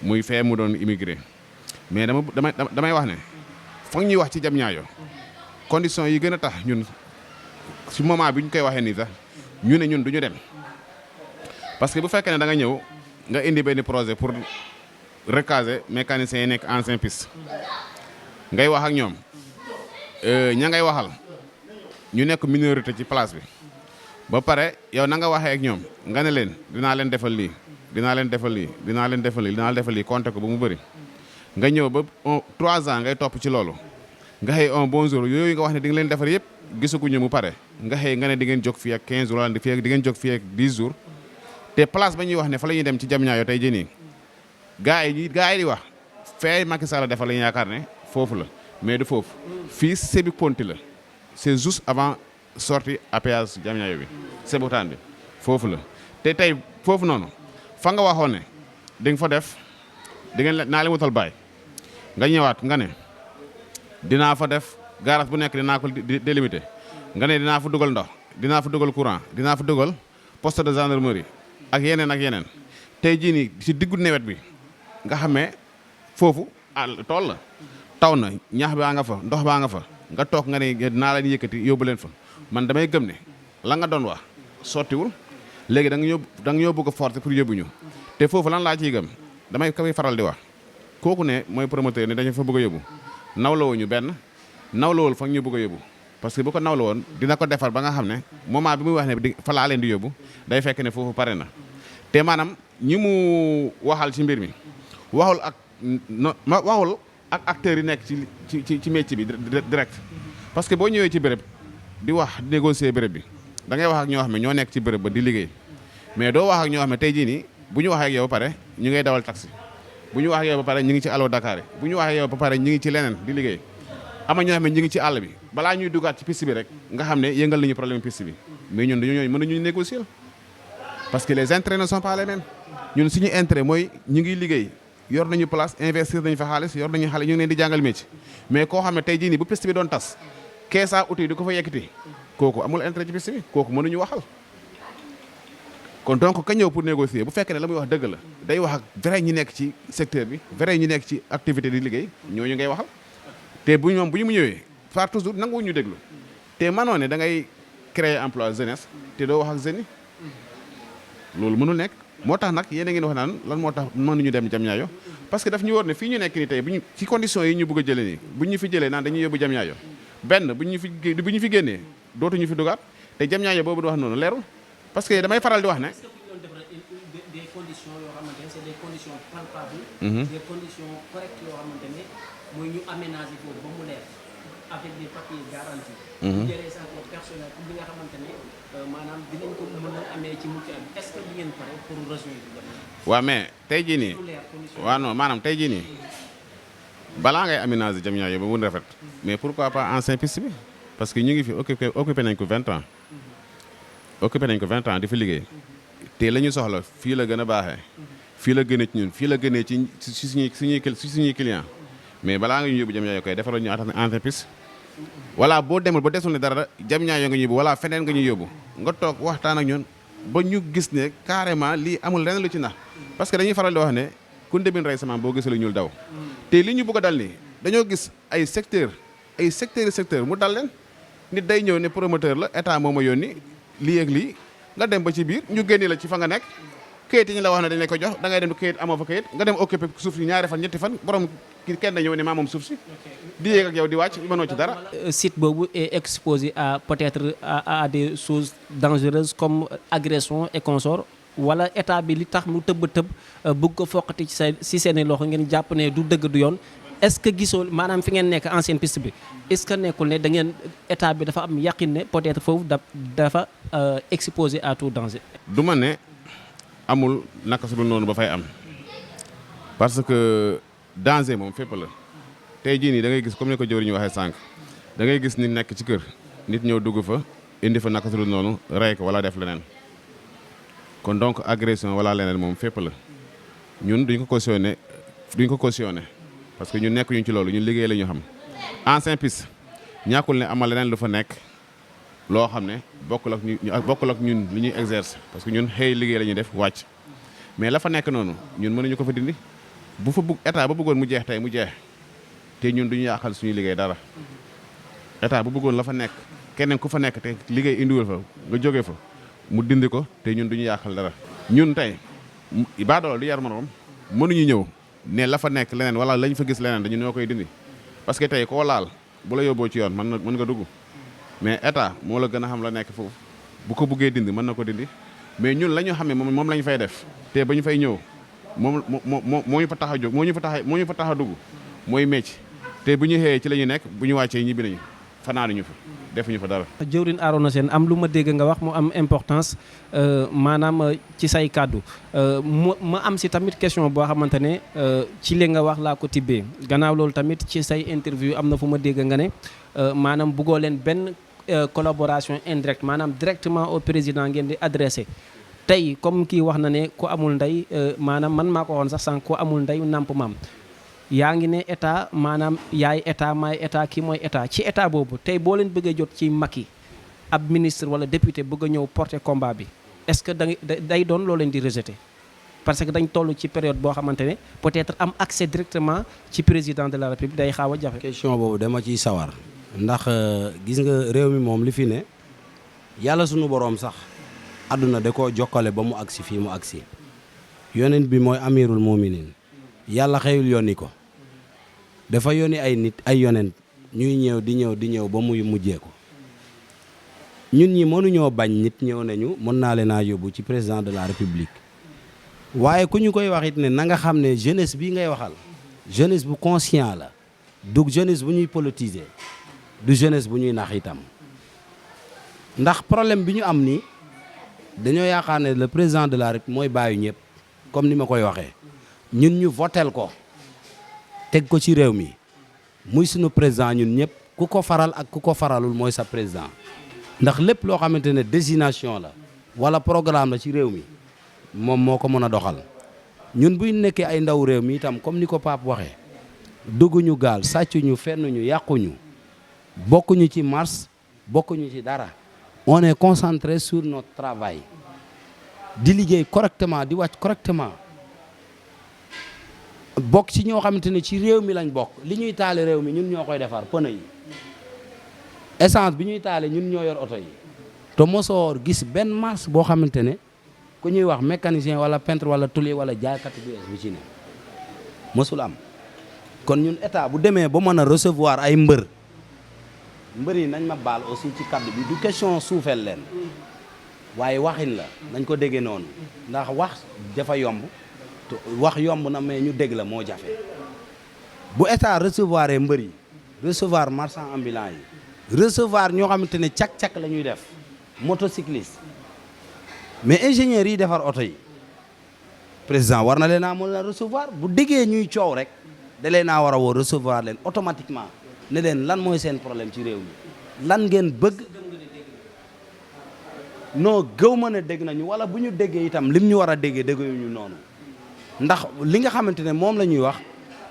muy fee mu doon immigré mais damay wax ne foog ñuy wax ci Diamniadio conditions yi gën a tax ñun ci moment bi ñu koy waxee nii sax ñu ne ñun du ñu dem parce que bu fekkee ne da nga ñëw nga indi benn projet pour recaser mécaniciens yi nekk ancienne piste ngay wax ak ñoom ña ngay waxal ñu nekk minorité ci place bi ba pare yow na nga waxee ak ñoom nga ne leen dinaa leen defal lii dinaa leen defal lii dinaa leen defal lii dinaa leen defal lii compter ko ba mu bëri nga ñëw ba 3 ans ngay topp ci loolu nga xëy un bon jour yooyu nga wax ne di nga leen defar yëpp gisaguñu mu pare nga xëy nga ne di ngeen jóg fii ak 15 jours wala di ngeen jóg fii ak 10 jours te place ba ñuy wax ne fa la ñuy dem ci Diamniadio tey jii nii gars yi di wax fee Macky Sall defal la ñu yaakaar ne foofu la mais du foofu fii Sébi Ponti la c'est juste avant sortie à péage Diamniadio bi Sébikotane bi foofu la te tey foofu noonu fa nga waxoon ne di nga fa def di ngeen naa leen wutal baay nga ñëwaat nga ne dinaa fa def garage bu nekk dinaa ko délimité nga ne dinaa fa dugal ndox dinaa fa dugal courant dinaa fa dugal poste de gendarmerie ak yeneen tey jii nii ci diggu nawet bi nga xamee foofu tool la taw na ñax baa nga fa ndox baa nga fa nga toog nga ne dinaa leen yëkkati yóbbu leen fa man damay gëm ne la nga doon wax sottiwul léegi da nga ñoo bëgg a forcer pour yóbbu ñu te foofu lan laa ciy gëm damay koy faral di wax kooku ne mooy promoteur ne dañu fa bëgg a yóbbu nawlawuñu benn nawlawul fa ñu bëgg a yóbbu parce que bu ko nawla woon dina ko defar ba nga xam ne moment bi muy wax ne fa laa leen di yóbbu day fekk ne foofu pare na te maanaam ñi mu waxal ci mbir mi waxul ak acteurs yi nekk ci métier bi direct parce que boo ñëwee ci béréb di wax négocier béréb bi da ngay wax ak ñoo xam ne ñoo nekk ci béréb ba di liggéey mais doo wax ak ñoo xam ne tey jii nii bu ñu waxee ak yow ba pare ñu ngay dawal taxi bu ñu wax ak yow ba pare ñu ngi ci Allo Dakar yi bu ñu wax ak yow ba pare ñu ngi ci leneen di liggéey ama ñoo xam ne ñu ngi ci àll bi balaa ñuy dugaat ci piste bi rek nga xam ne yëngal nañu problème piste bi mais ñun dañu ñooñu mën nañu négocier parce que les intérêts ne sont pas les mêmes ñun suñu intérêt mooy ñu ngi liggéey yor nañu place investir nañu fa xaalis yor nañu xale ñu ngi leen di jàngal métier mais koo xam ne tey jii nii bu piste bi doon tas keesaa outil di ko fa yekkati kooku amul intérêt ci piste bi kooku mënuñu waxal kon donc ka ñëw pour négocier bu fekkee ne la muy wax dëgg la day wax ak vrai ñi nekk ci secteur bi vrai ñi nekk ci activité di liggéey ñooñu ngay waxal te bu ñoom bu ñu mu ñëwee par toujours nangu ñu déglu te mënoo ne da ngay créer emploi jeunesse te doo wax ak jeunes yi loolu mënul nekk moo tax nag yéen a ngi wax naan lan moo tax mënuñu dem Diamniadio parce que daf ñu war ne fii ñu nekk nii tey bu ñu ci conditions yi ñu bëgg a jëlee nii bu ñu fi jëlee naan dañuy yóbbu Diamniadio benn bu ñu fi génnee dootuñu fi dugaat te Diamniadio boobu di wax noonu leerul parce que damay faral di wax ne. est-ce que bu ñu doon defar des conditions yoo xamante ne c'est des conditions palpables. des conditions correctes yoo xamante ne mooy ñu aménager foofu ba mu leer avec des papiers garantis. ñu jëlee sax le personnel pour li nga xamante ne maanaam dinañ ko mën a amee ci mucc am est-ce que di ngeen pare pour rejoindre. waaw mais tey jii nii. waaw non maanaam tey jii nii balaa ngay aménager Diamniadio ba mu rafet. mais pourquoi pas ancien piste bi parce que ñu ngi fi occupé nañ ko 20 ans. occupé nañ ko 20 ans di fi liggéey te la ñu soxla fii la gën a baaxee fii la gënee ci ñun fii la gënee ci suñuy client mais balaa nga ñu yóbbu Diamniadio koy defaral ñu entreprise wala boo demul ba desul ne dara Diamniadio nga ñu yóbbu wala feneen nga ñu yóbbu nga toog waxtaan ak ñun ba ñu gis ne carrément lii amul leneen lu ci nax parce que dañuy faral di wax ne ku ndebin rey sama boo gisee lu ñuul daw te li ñu bëgg a dal nii dañoo gis ay secteur mu dal leen nit day ñëw ne promoteur la état moo ma yónni lii ak lii nga dem ba ci biir ñu génne la ci fa nga nekk kayit yi ñu la wax ne dañ la ko jox da ngay dem kayit amoo fa kayit nga dem occupé suuf si ñaari fan ñetti fan borom kenn ñëw ne maa moom suuf si di yéeg ak yow di wàcc mënoo ci dara. Site boobu est exposé à peut-être à des choses dangereuses comme agression et consorts wala état bi li tax mu tëbb bëgg ko foqati ci seeni loxo ngeen jàpp ne du dëgg du yoon est-ce que gisoo maanaam fi ngeen nekk ancienne piste bi est-ce que nekkul ne da ngeen état bi dafa am yaqin ne peut-être foofu dafa exposé à tout danger. du ma ne amul naka su dul noonu ba fay am parce que danger moom fépp la tey jii nii da ngay gis comme ni ko jëwriñ ñu waxee sànq da ngay gis nit nekk ci kër nit ñëw dugg fa indi fa naka su dul noonu rey ko wala def leneen kon donc agression wala leneen moom fépp la ñun duñ ko cautionné parce que ñun nekk ñu ci loolu ñun liggéey la ñu xam ancien piste ñàkkul ne amal leneen lu fa nekk loo xam ne bokkul ak ñun li ñuy exercer parce que ñun xëy liggéey la ñuy def wàcc mais la fa nekk noonu ñun mënuñu ko fa dindi bu fa état ba bëggoon mu jeex tey mu jeex te ñun duñu yàqal suñu liggéey dara état bu bëggoon la fa nekk keneen ku fa nekk te liggéey indiwul fa nga jóge fa mu dindi ko te ñun duñu yàqal dara ñun tey baadoolo du yar moroom mënuñu ñëw ne la fa nekk leneen wala lañ fa gis leneen dañu ñoo koy dindi parce que tey koo laal bu la yóbboo ci yoon mën nga dugg mais état moo la gën a xam la nekk foofu bu ko buggee dindi mën na ko dindi mais ñun la ñu xam ne moom la ñu fay def te ba ñu fay ñëw moo ñu fa tax a jóg moo ñu fa tax a dugg mooy mécc te bu ñu xëyee ci la ñu nekk bu ñu wàccee ñibbi nañu fanaanuñu fa defuñu fa dara. jëwriñ Arona Sène am lu ma dégg nga wax mu am importance maanaam ci say kàddu ma am si tamit question boo xamante ne ci li nga wax laa ko tibbee gannaaw loolu tamit ci say interview am na fu ma dégg nga ne maanaam buggoo leen benn collaboration indirecte maanaam directement au président ngeen di adressé tey comme kii wax na ne ku amul ndey maanaam man maa ko waxoon sax sànq ku amul ndey nàmp maam yaa ngi ne état maanaam yaay état maay état kii mooy état ci état boobu tey boo leen bëggee jot ci Macky ab ministre wala député bëgg a ñëw porter combat bi est-ce que day doon loo leen di rejeter parce que dañ toll ci période boo xamante ne peut-être am accès directement ci président de la République day xaaw a jafe. question boobu dama ciy sawar ndax gis nga réew mi moom li fi ne yàlla sunu boroom sax àdduna da koo jokkale ba mu agsi fii mu agsi yonent bi mooy amirul muminin yàlla xëyul yónni ko dafa yónni ay nit ay yonent ñuy ñëw di ñëw ba muy mujjee ko ñun ñi mënuñoo bañ nit ñëw nañu mën naa leen a yóbbu ci président de la république waaye ku ñu koy wax it ne na nga xam ne jeunesse bii ngay waxal jeunesse bu conscient la du jeunesse bu ñuy politiser du jeunesse bu ñuy nax itam ndax problème bi ñu am ni dañoo yaakaar ne le président de la république mooy bàyyi ñëpp comme ni ma koy waxee ñun ñu votel ko teg ko ci réew mi muy sunu président ñun ñëpp ku ko faral ak ku ko faralul mooy sa président ndax lépp loo xamante ne désignation la wala programme la ci réew mi moom moo ko mën a doxal ñun buy nekkee ay ndaw réew mi itam comme ni ko Pape waxee dugguñu gaal sàccuñu fennuñu yàquñu bokkuñu ci marche bokkuñu ci dara on est concentré sur notre travail di liggéey correctement di wàcc correctement bokk ci ñoo xamante ne ci réew mi lañ bokk li ñuy taale réew mi ñun ñoo koy defar pneu yi essence bi ñuy taale ñun ñoo yor oto yi te mosoor gis benn marche boo xamante ne ku ñuy wax mécanicien wala peintre wala tôlier wala jaaykat bu ci ne mosul am kon ñun état bu demee ba mën a recevoir ay mbër yi nañ ma baal aussi ci kaddu bi du question suufeel leen waaye waxin la nañ ko déggee noonu ndax wax dafa yomb wax yomb na mais ñu dégg la moo jafe bu état recevoir mbër yi recevoir marchand ambulant yi recevoir ñoo xamante ne cak-cak la ñuy def motocycliste mais ingénieurs yi defar oto yi président war na leen a mën a recevoir bu déggee ñuy coow rek da leen a war a woo recevoir leen automatiquement ne leen lan mooy seen problème ci réew mi lan ngeen bëgg non gëw ma ne dégg nañu wala bu ñu déggee itam lim ñu war a déggee dégguñu noonu ndax li nga xamante ne moom la ñuy wax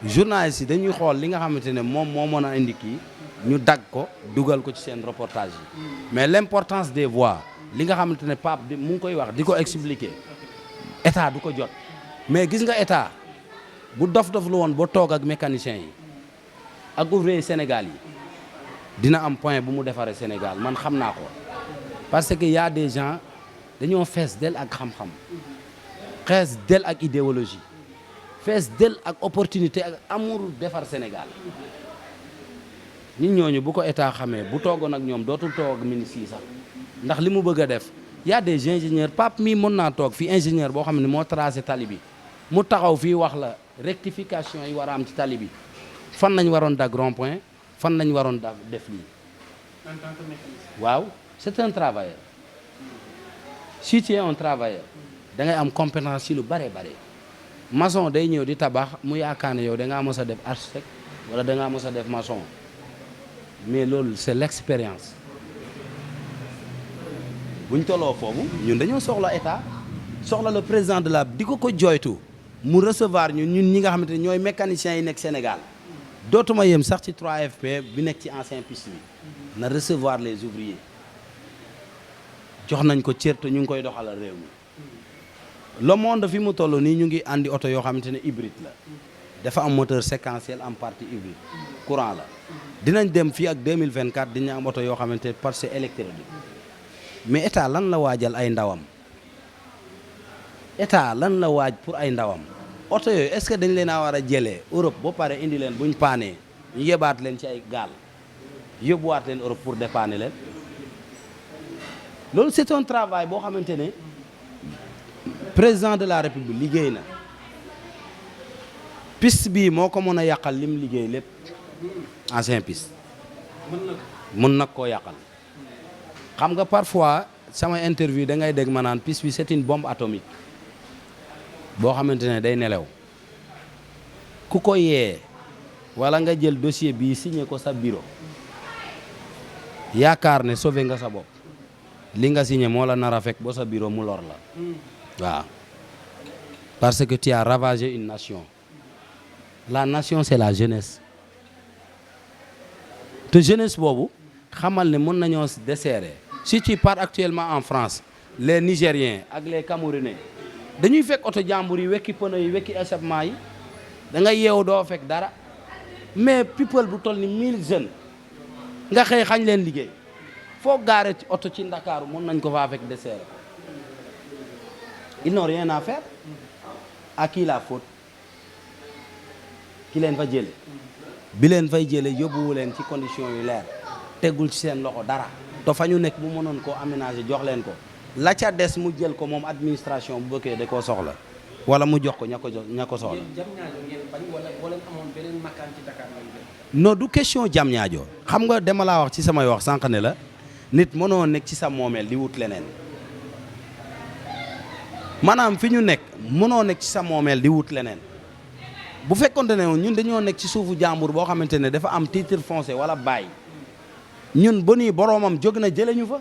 journalistes yi dañuy xool li nga xamante ne moom moo mën a indi kii ñu dagg ko dugal ko ci seen reportage yi mais l'importance des voix li nga xamante ne Pape di mu ngi koy wax di ko expliquer état du ko jot mais gis nga état bu dof-dof lu woon ba toog ak mécaniciens yi ak ouvrier Sénégal yi dina am point bu mu defaree Sénégal man xam naa ko parce que y a des gens dañoo fees del ak xam-xam fees del ak idéologie fees del ak opportunité ak amour defar Sénégal nit ñooñu bu ko état xamee bu toogoon ak ñoom dootul toog ak ministre yi sax ndax li mu bëgg a def y a des ingénieurs Pape mii mën naa toog fii ingénieur boo xam ne moo tracé tali bi mu taxaw fii wax la rectification yi war a am ci tali bi fan lañ waroon dag rond point fan lañ waroon def lii en tant que mécanicien. waaw c'est un travailleur si tu es un travailleur da ngay am compétence ci lu bare maçon day ñëw di tabax mu yaakaar ne yow da ngaa mos a def architecte wala da ngaa mos a def maçon mais loolu c'est l'expérience. buñ tolloo foofu ñun dañoo soxla état soxla le président de la di ko jooytu mu recevoir ñun ñi nga xamante ne ñooy mécaniciens yi nekk Sénégal dootuma yem sax ci 3FP bi nekk ci ancien piste bi na recevoir les ouvriers jox nañ ko cër te ñu ngi koy doxalal réew mi. le monde fi mu toll nii ñu ngi andi oto yoo xamante ne hybride la dafa am moteur séquentiel en partie hybride courant la dinañ dem fii ak 2024 dina am oto yoo xamante ne parce que électrique mais état lan la waajal ay ndawam état lan la waaj pour ay ndawam oto yooyu est-ce que dañ leen a war a jëlee Europe ba pare indi leen buñ paanee ñu yebaat leen ci ay gaal yóbbuwaat leen Europe pour dépanner leen loolu c'est un travail boo xamante ne président de la République liggéey na piste bii moo ko mën a yàqal lim liggéey lépp ancien piste mën nag koo yàqal. xam nga parfois sama interview da ngay dégg ma naan piste bi c'est une bombe atomique boo xamante ne day nelew ku ko yee wala nga jël dossier bii signé ko sa bureau yaakaar ne sauvé nga sa bopp li nga signé moo la nar a fekk ba sa bureau mu lor la waaw parce que tu as ravagé une nation la nation c'est la jeunesse te jeunesse boobu xamal ne mën nañoo desserrer. Si tu pars actuellement en France les Nigériens ak les Camerounais dañuy fekk oto jàmbur yi wekki pneu yi wekki échappement yi da nga yeewu doo fekk dara mais people bu toll ni 1000 jeunes nga xëy xañ leen liggéey foo gaare ci oto ci Ndakaaru mën nañ ko faa fekk desserrer ils n'ont rien à faire. À qui la faute ki leen fa jële bi leen fay jële yóbbuwu leen ci condition yu leer teggul ci seen loxo dara te fa ñu nekk mu mënoon koo aménager jox leen ko la ca des mu jël ko moom administration bu bëggee da koo soxla wala mu jox ko ña ko soxla. non du question jam ñaajo xam nga dama laa wax ci samay wax sànq ne la nit mënoo nekk ci sa moomeel di wut leneen maanaam fi ñu nekk mënoo nekk ci sa moomeel di wut leneen bu fekkonte ne ñun dañoo nekk ci suufu jàmbur boo xamante ne dafa am titre foncier wala bail ñun ba nii boroomam jóg na jëlee ñu fa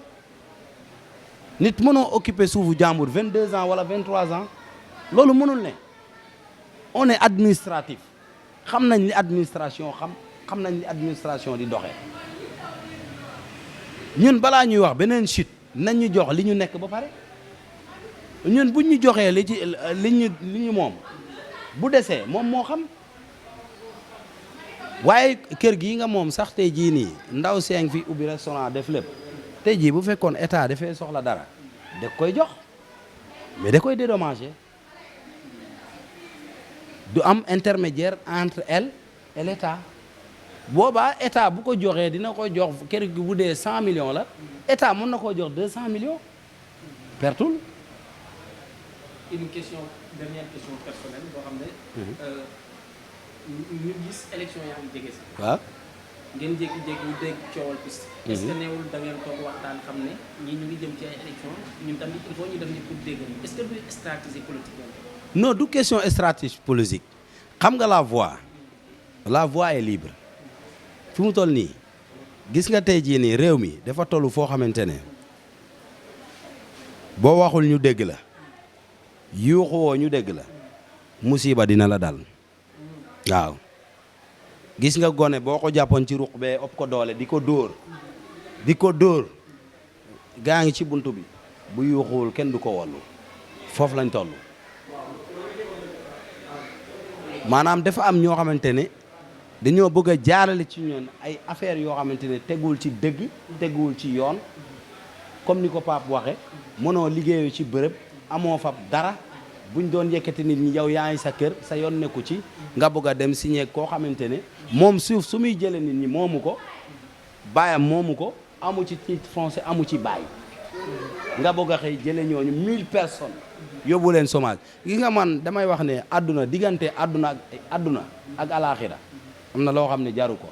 nit mënoo occuper suufu jàmbur 22 ans wala 23 ans loolu mënul ne on est administratif xam nañ li administration xam nañ li administration di doxee ñun balaa ñuy wax beneen chute nañ ñu jox li ñu nekk ba pare ñun buñ ñu joxee li ñu moom bu desee moom moo xam waaye kër gii nga moom sax tey jii nii ndaw seeng fi ubbi restaurant def lépp tey jii bu fekkoon état dafay soxla dara da koy jox mais da koy dédommager du am intermédiaire entre elle et l'état boobaa état bu ko joxee dina ko jox kër gi bu dee 100 millions la état mën na koo jox 200 millions pertul. Une dernière question personnelle boo xam ne ñu gis élection yaa ngi jege si. waaw. ngeen jékki-jékki ñu dégg coowal piste. est-ce que neewul da ngeen toog waxtaan xam ne ñii ñu ngi jëm ci ay élection ñun tamit il faut ñu def ni pour dégg est-ce que du stratégie politique la. non du question stratégie politique xam nga la voie est libre fi mu toll nii gis nga tey jii nii réew mi dafa toll foo xamante ne boo waxul ñu dégg la. yuuxuwoo ñu dégg la musiba dina la dal waaw gis nga gone boo ko jàppoon ci ruq bee ëpp ko doole di ko dóor gaa ngi ci buntu bi bu yuuxuwul kenn du ko wallu foofu lañ toll maanaam dafa am ñoo xamante ne dañoo bëgg a jaarale ci ñoon ay affaires yoo xamante ne teguwul ci dëgg teguwul ci yoon comme ni ko Pape waxe mënoo liggéeyoo ci bërëb amoo fab dara buñ doon yëkkati nit ñi yow yaa ngi sa kër sa yoon nekku ci nga bëgg a dem signé koo xamante ne moom suuf su muy jëlee nit ñi moomu ko baayam moomu ko amu ci titre foncier amu ci baay nga bëgg a xëy jëlee ñooñu 1000 personnes yóbbu leen chômage gi nga man damay wax ne àdduna diggante àdduna ak alaaxira am na loo xam ne jaru ko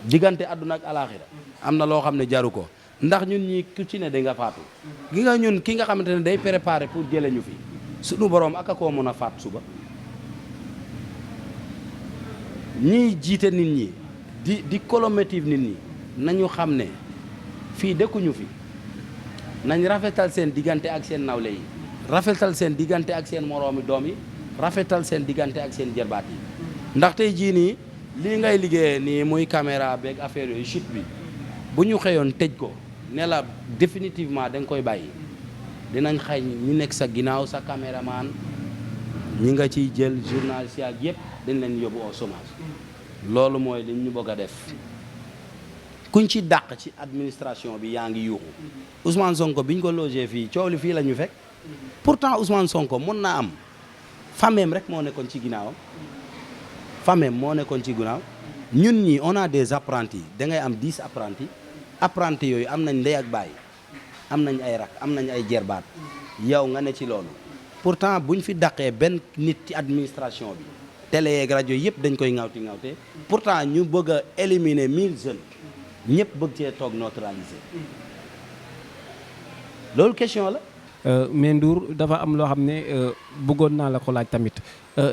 diggante àdduna ak alaaxira am na loo xam ne jaru ko ndax ñun ñi ku ci ne da nga faatu gi nga ñun ki nga xamante ne day préparer pour jële ñu fi suñu borom aka koo mën a faat suba ñiy jiite nit ñi di colomotive nit ñi nañu xam ne fii dëkkuñu fi nañ rafetal seen diggante ak seen nawle yi rafetal seen diggante ak seen moroomi doom yi rafetal seen diggante ak seen jërbaat yi ndax tey jii nii lii ngay liggéeyee nii muy caméra beeg affaire yooyu chute bi bu ñu xëyoon tëj ko ne la définitivement da nga koy bàyyi dinañ xëy ñu nekk sa ginnaaw sa caméraman ñi nga ciy jël journaliste ak yëpp dañ leen yóbbu au chômage loolu mooy li ñu bëgg a def kuñ ci dàq ci administration bi yaa ngi yuuxu Ousmane Sonko biñ ko logé fii coow li fii la ñu fekk pourtant Ousmane Sonko mën naa am fameem rek moo nekkoon ci ginnaawam fameem moo nekkoon ci ginnaaw ñun ñi on a des apprentis da ngay am 10 apprentis yooyu am nañ ndey ak baay am nañ ay rak am nañ ay jerbaat yow nga ne ci loolu pourtant buñ fi dàqee benn nit ci administration bi télé yeeg rajo yëpp dañ koy ŋawte pourtant ñu bëgg a éliminer 1000 jeunes ñëpp bëgg cee toog neutraliser loolu question la. mais Ndour dafa am loo xam ne bëggoon naa la ko laaj tamit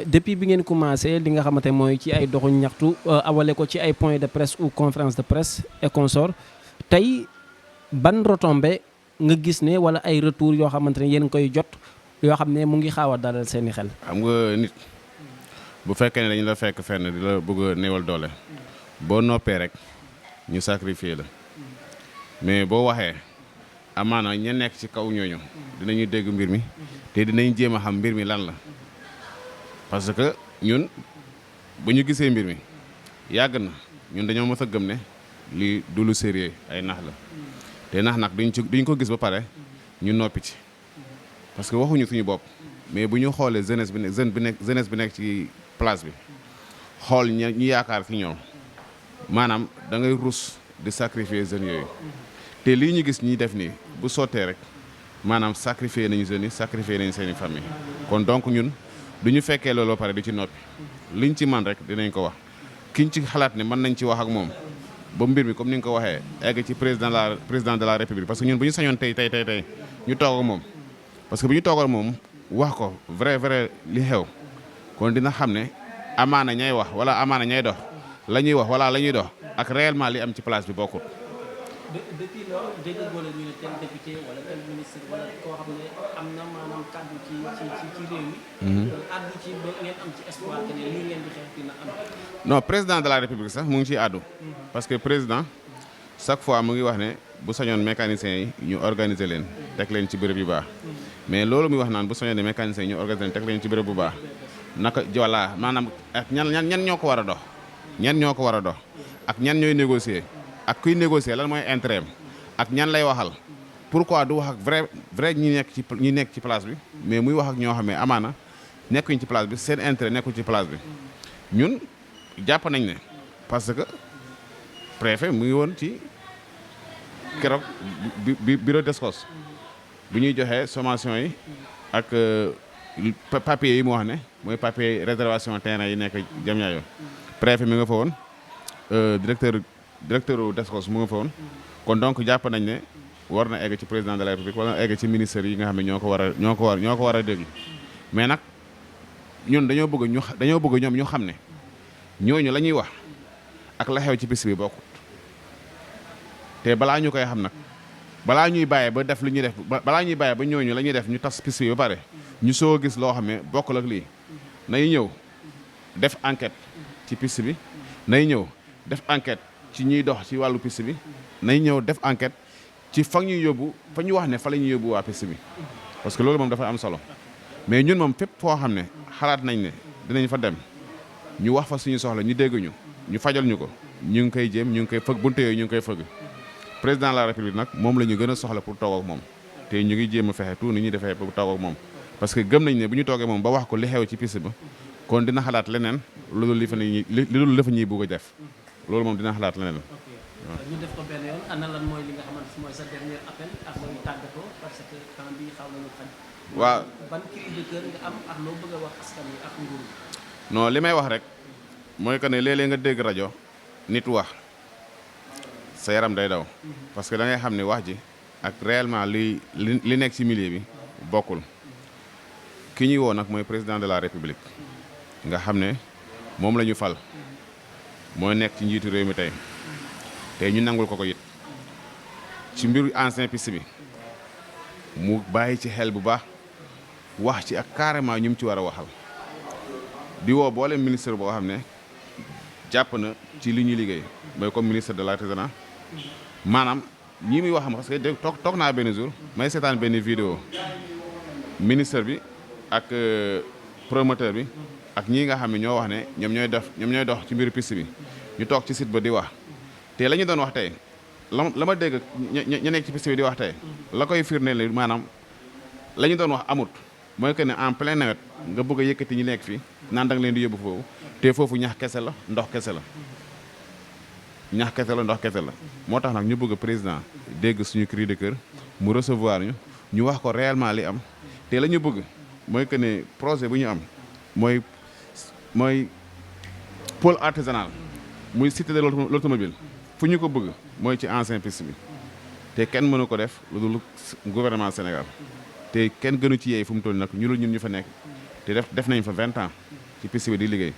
depuis bi ngeen commencé li nga xamante mooy ci ay doxu ñaxtu awale ko ci ay points de presse ou conférence de presse et consort tey ban retombée nga gis ne wala ay retour yoo xamante ne yéen ngi koy jot yoo xam ne mu ngi xaaw a dalal seeni xel. xam nga nit bu fekkee ne dañu la fekk fenn di la bëgg a néewal doole boo noppee rek ñu sacrifier la mais boo waxee amaana ña nekk ci kaw ñooñu dinañu dégg mbir mi te dinañ jéem a xam mbir mi lan la parce que ñun bu ñu gisee mbir mi yàgg na ñun dañoo mës a gëm ne lii du lu sérieux ay nax la te nax nag duñ ko gis ba pare ñu noppi ci parce que waxuñu suñu bopp mais bu ñu xoolee jeunesse bi nekk ci place bi xool ñu yaakaar ci ñoom maanaam da ngay rus di sacrifier jeunes yooyu te lii ñu gis ñuy def nii bu sottee rek maanaam sacrifier nañu jeunes yi sacrifier nañu seeni famille kon donc ñun du ñu fekkee loolu ba pare du ci noppi liñ ci man rek dinañ ko wax kiñ ci xalaat ne mën nañ ci wax ak moom ba mbir mi comme ni nga ko waxee egg ci président de la république parce que ñun bu ñu sañoon tey ñu toog ak moom parce que bu ñu toogal moom wax ko vrai li xew kon dina xam ne amaana ñay wax wala amaana ñay dox la ñuy wax wala la ñuy dox ak réellement li am ci place bi bokkul. depuis loolu déggoo la ñu ne tel député wala tel ministre wala koo xam ne am na maanaam kàddu ci réew mi. àddu ci ba ngeen am ci espoir que ne lii ngeen di xeex dina am. non président de la république sax mu ngi ciy àddu. parce que président chaque fois mu ngi wax ne bu sañoon mécaniciens yi ñu organiser leen teg leen ci béréb yu baax. mais loolu muy wax naan bu sañoon ne mécaniciens yi ñu organiser leen teg leen ci béréb bu baax naka voilà maanaam ak ñan ñoo ko war a dox. ñan ñoo ko war a dox ak ñan ñooy négocier. ak kuy négocier lan mooy intérêt ak ñan lay waxal pourquoi du wax ak vrai ñi nekk ci place bi mais muy wax ak ñoo xam ne amaana nekkuñ ci place bi seen intérêt nekkul ci place bi ñun jàpp nañ ne parce que préfet mu ngi woon ci keroog bureau d'escos bu ñuy joxee sommation yi ak papier yi mu wax ne mooy papier réservation terrain yi nekk Diamniadio préfet mi nga fa woon directeur d'escos mu nga fa woon kon donc jàpp nañ ne war na egg ci président de la république war na egg ci ministère yi nga xam ne ñoo ko war a déglu mais nag ñun dañoo bëgg ñoom ñu xam ne ñooñu la ñuy wax ak la xew ci piste bi bokkut te balaa ñu koy xam nag balaa ñuy bàyyee ba def li ñuy def balaa ñuy bàyyee ba ñooñu la ñuy def ñu tas piste bi ba pare ñu soo gis loo xam ne bokkul ak lii nay ñëw def enquête ci piste bi nay ñëw def enquête ci ñuy dox ci wàllu piste bi nay ñëw def enquête ci fa ñuy yóbbu fa ñu wax ne fa la ñuy yóbbu waa piste bi parce que loolu moom dafa am solo mais ñun moom fépp foo xam ne xalaat nañ ne dinañ fa dem ñu wax fa suñu soxla ñu dégg ñu fajal ñu ko ñu ngi koy jéem ñu ngi koy fëgg bunte yooyu ñu ngi koy fëgg président de la république nag moom la ñu gën a soxla pour toog ak moom te ñu ngi jéem a fexe tout ni ñuy defee pour toog ak moom parce que gëm nañ ne bu ñu toogee moom ba wax ko li xew ci piste ba kon dina xalaat leneen loolu li fa ñuy bëgg a def loolu moom dina xalaat leneen. ñu def ko benn yoon ana lan mooy li nga xamante mooy sa dernier appel ak looy tàggatoo parce que temps bi xaw nañu xaj. waaw ban cri de cœur nga am ak loo bëgg a wax askan wi ak nguur gi. non li may wax rek mooy que ne léeg-léeg nga dégg rajo nit wax sa yaram day daw parce que da ngay xam ne wax ji ak réellement li nekk ci milieu bi bokkul ki ñuy woo nag mooy président de la république nga xam ne moom la ñu fal mooy nekk ci njiitu réew mi tey ñu nangul ko it ci mbiru ancien piste bi mu bàyyi ci xel bu baax wax ci ak carrément ñu mu ci war a waxal di woo boole ministre boo xam ne jàpp na ci li ñuy liggéey mooy comme ministre de l'artisanat maanaam ñi muy waxam parce que toog naa benn jour may seetaan benn vidéo ministre bi ak promoteur bi ak ñii nga xam ne ñoo wax ne ñoom ñooy dox ci mbiru piste bi ñu toog ci site ba di wax te la ñu doon wax tey la ma dégg ñu nekk ci piste bi di wax tey la koy firndeel maanaam la ñu doon wax amut mooy que ne en plein nawet nga bëgg a yëkkati ñi nekk fii naan da nga leen di yóbbu foofu te foofu ñax kese la ndox kese la ñax kese la ndox kese la moo tax nag ñu bëgg président dégg suñu cri de cœur mu recevoir ñu wax ko réellement li am te la ñu bëgg mooy que ne projet bu ñu am mooy pôle artisanal muy cité de l'automobile fu ñu ko bëgg mooy ci ancien piste bi te kenn mënu ko def lu dul gouvernement Sénégal te kenn gënu ci yeey fu mu toll nag ñun ñu fa nekk te def nañ fa 20 ans ci piste bi di liggéey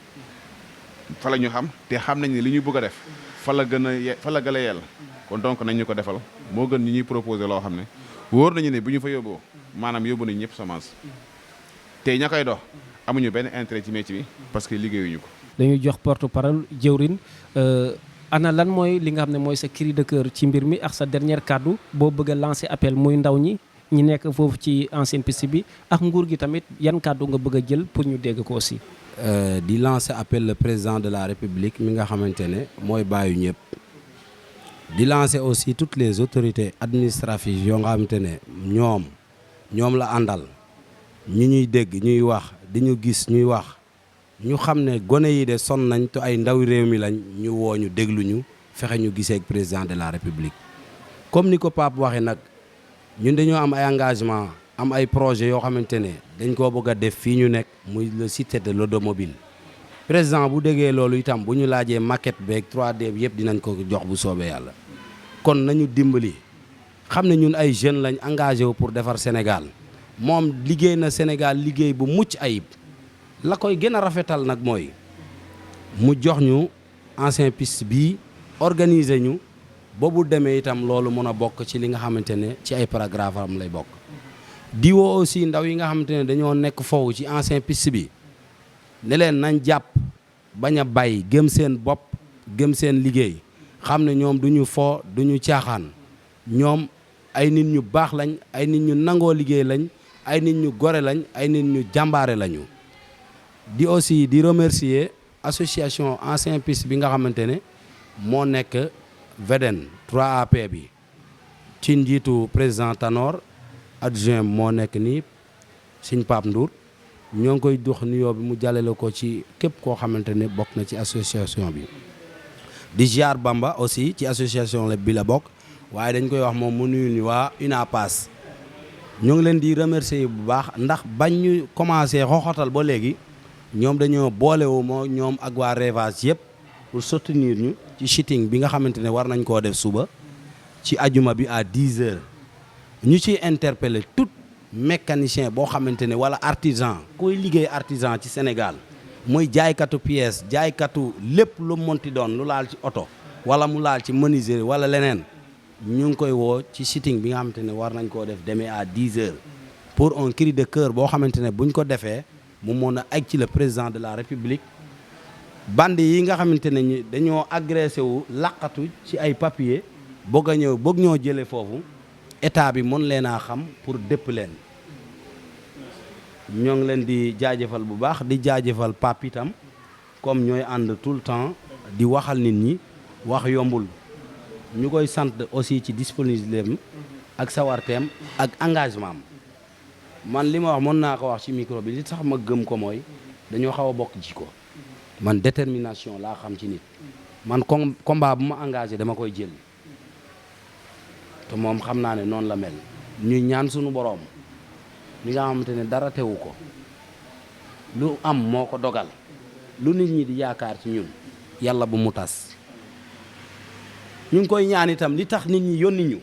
fa la ñu xam te xam nañ ne li ñu bëgg a def fa la gën a yell kon donc nañ ñu ko defal moo gën ñi ñuy proposé loo xam ne wóor nañu ne bu ñu fa yóbboo maanaam yóbbu nañ ñëpp semence te ña koy dox amuñu benn intérêt ci métier bi parce que liggéeyuñu ko. dañuy jox porte-parole jëwrin ana lan mooy li nga xam ne mooy sa cri de cœur ci mbir mi ak sa dernière kàddu boo bëgg a lancer appel muy ndaw ñi nekk foofu ci ancienne piste bi ak nguur gi tamit yan kàddu nga bëgg a jël pour ñu dégg ko aussi. di lancer appel le président de la république mi nga xamante ne mooy bàyyi ñëpp di lancer aussi toutes les autorités administratives yoo nga xamante ne ñoom la àndal ñu ñuy dégg ñuy wax di ñu gis ñuy wax ñu xam ne gone yi de sonn nañ te ay ndaw réew mi lañ ñu woo ñu déglu ñu fexe ñu gisee ak président de la république comme ni ko Pape waxee nag ñun dañoo am ay engagement am ay projet yoo xamante ne dañ koo bëgg a def fii ñu nekk muy le cité de l'automobile président bu déggee loolu itam bu ñu laajee maquette beeg 3D bi yëpp dinañ ko jox bu soobee yàlla kon nañu dimbali xam ne ñun ay jeunes lañ engagé wu pour defar Sénégal moom liggéey na Sénégal liggéey bu mucc ayib la koy gën a rafetal nag mooy mu jox ñu ancien piste bii organiser ñu boobu demee itam loolu mën a bokk ci li nga xamante ne ci ay paragraphe am lay bokk di woo aussi ndaw yi nga xamante ne dañoo nekk foofu ci ancien piste bi ne leen nañ jàpp bañ a bàyyi gëm seen bopp gëm seen liggéey xam ne ñoom du ñu fo du ñu caaxaan ñoom ay nit ñu baax lañ ay nit ñu nangoo liggéey lañ ay nit ñu gore lañ ay nit ñu jàmbaare lañu di aussi di remercier association ancien piste bi nga xamante ne moo nekk VDN 3AP bi ci njiitu président Tanor adjoint moo nekk nii Sëñ Pape Ndour ñoo ngi koy dox nuyoo bi mu jàllale ko ci képp koo xamante ne bokk na ci association bi di ziar Bamba aussi ci association bi la bokk waaye dañ koy wax moom mu nuyu ni waa UNAPAS ñoo ngi leen di remercier bu baax ndax bañ ñu commencé xoxotal ba léegi ñoom dañoo boolewu moo ñoom ak waa Revage yëpp pour soutenir ñu ci shooting bi nga xamante ne war nañ koo def suba ci ajuma bi à 10 heures ñu ciy interpeller tout mécanicien boo xamante ne wala artisan koy liggéey artisan ci Sénégal muy jaaykatu pièce jaaykatu lépp lu monti doon lu laal ci oto wala mu laal ci menuiserie wala leneen ñu ngi koy woo ci shooting bi nga xamante ne war nañ koo def demee à 10 heures pour un cri de cœur boo xamante ne buñ ko defee mu mën a egg ci le président de la république bandi yi nga xamante ne dañoo agressé wu laqatu ci ay papier bëgg a ñëw bëgg ñoo jëlee foofu état bi mën leen a xam pour dëpp leen ñoo ngi leen di jaajëfal bu baax di jaajëfal Pape itam comme ñooy ànd tout le temps di waxal nit ñi wax yombul ñu koy sant aussi ci disponibilité ak sawarteem ak engagement am man li ma wax mën naa ko wax ci micro bi li sax ma gëm ko mooy dañoo xaw a bokk jikko man détermination laa xam ci nit man combat bu ma engagé dama koy jël te moom xam naa ne noonu la mel ñuy ñaan suñu boroom li nga xamante ne dara tewu ko lu am moo ko dogal lu nit ñi di yaakaar ci ñun yàlla bu mu tas ñu ngi koy ñaan itam li tax nit ñi yónni ñu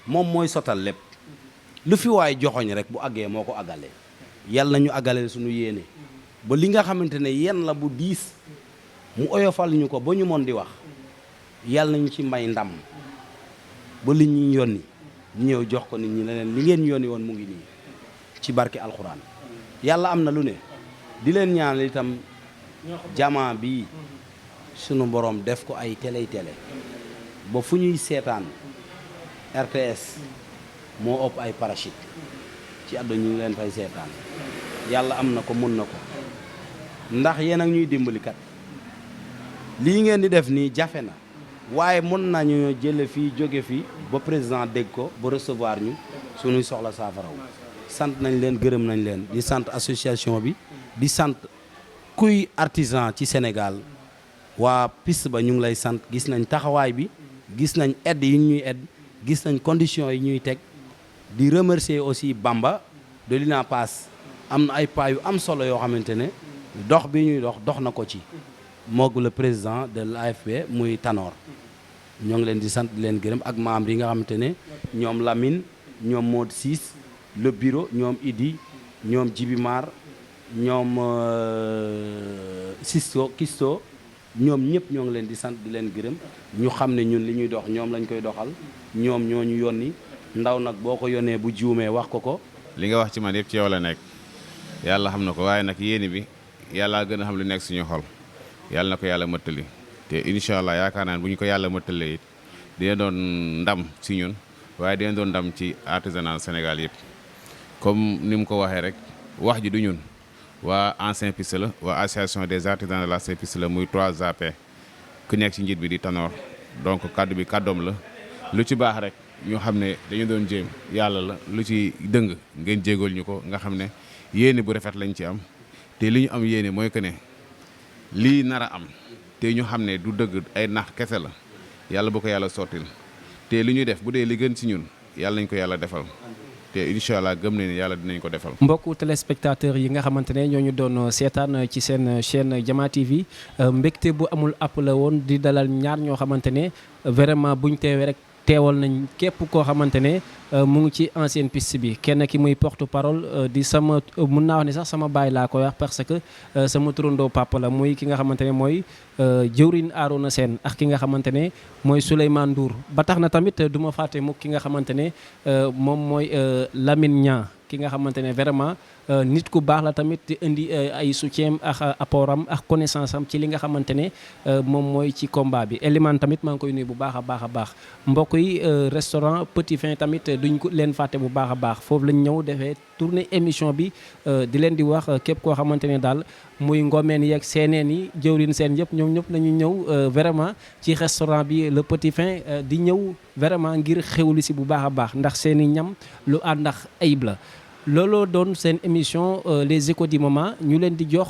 moom mooy sotal lépp lu fi waay joxoñ rek bu àggee moo ko àggalee yàlla nañu àggalee suñu yéene ba li nga xamante ne yenn la bu diis mu oyofal ñu ko ba ñu mën di wax yàlla nañu ci may ndam ba li ñuy yónni ñu ñëw jox ko nit ñi leneen li ngeen yónni woon mu ngi nii ci barke alxuraan yàlla am na lu ne di leen ñaanal itam jamaa bi sunu borom def ko ay télé ba fu ñuy seetaan RTS moo ëpp ay parachute ci àdduna ñu ngi leen fay seetaan yàlla am na ko mën na ko ndax yéen ak ñuy dimbali kat lii ngeen di def nii jafe na waaye mën nañu jële fii jóge fii ba président dégg ko ba recevoir ñu suñuy soxla saafaraw sant nañ leen gërëm nañ leen di sant association bi di sant kuy artisan ci Sénégal waa piste ba ñu ngi lay sant gis nañ taxawaay bi gis nañ aide yi ñuy aide gis nañ conditions yi ñuy teg di remercier aussi Bamba de l'UNAPAS am na ay pas yu am solo yoo xamante ne dox bi ñuy dox na ko ci moog le président de l'AFP muy Tanor ñoo ngi leen di sant di leen gërëm ak membres yi nga xamante ne ñoom Lamine ñoom Mod 6 le bureau ñoom Idi ñoom Djibimar ñoom Kisto ñoom ñëpp ñoo ngi leen di sant di leen gërëm ñu xam ne ñun li ñuy dox ñoom lañ koy doxal ñoom ñoo ñu yónni ndaw nag boo ko yónnee bu juumee wax ko. li nga wax ci man yëpp ci yow la nekk yàlla xam na ko waaye nag yéene bi yàlla gën a xam lu nekk suñu xol yàlla na ko yàlla mëttali te incha allah yaakaar naa ne bu ñu ko yàlla mëttalee it dina doon ndam si ñun waaye dina doon ndam ci artisanat Sénégal yëpp comme ni mu ko waxee rek wax ji du ñun waa ancien piste la waa association des artisans de l'ancien piste la muy 3AP ku nekk ci njiit bi di Tanor donc kaddu bi kaddoom la lu ci baax rek ñu xam ne dañu doon jéem yàlla la lu ci dëng ngeen jégal ñu ko nga xam ne yéene bu rafet lañ ci am te li ñu am yéene mooy que ne lii nar a am te ñu xam ne du dëgg ay nax kese la yàlla bu ko yàlla sottil te li ñuy def bu dee li gën ci ñun yàlla nañ ko yàlla defal te incha allah gëm nañu ne yàlla dinañ ko defal. mbokku téléspectateurs yi nga xamante ne ñoo ñu doon seetaan ci seen chaîne Diama TV mbégte bu amul àpp la woon di dalal ñaar ñoo xamante ne vraiment buñ teewee rek. teewal nañ képp koo xamante ne mu ngi ci ancienne piste bi kenn ki muy porte parole di sama mun naa wax ne sax sama baay laa koy wax parce que sama turandoo papa la muy ki nga xamante ne mooy jëwriñ Arona Sène ak ki nga xamante ne mooy Souleymane Ndour ba tax na tamit du ma fàtte mukk ki nga xamante ne moom mooy Lamine Niang ki nga xamante ne vraiment nit ku baax la tamit di indi ay soutien ak apportam ak connaissance am ci li nga xamante ne moom mooy ci combat bi Elimane tamit maa ngi koy nuyu bu baax a baax mbokk yi restaurant Petit Fin tamit duñ ko leen fàtte bu baax a baax foofu lañ ñëw defee tourner émission bi di leen di wax képp koo xamante ne daal muy ngomeen yeeg seeneen yi jëwriñ seen yëpp ñoom ñëpp nañu ñëw vraiment ci restaurant bi le Petit Fin di ñëw vraiment ngir xewli si bu baax a baax ndax seeni ñam lu ànd ak ayib la looloo doon seen émission les échos du moment ñu leen di jox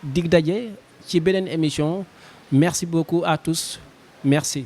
dig daje ci beneen émission merci beaucoup à tous merci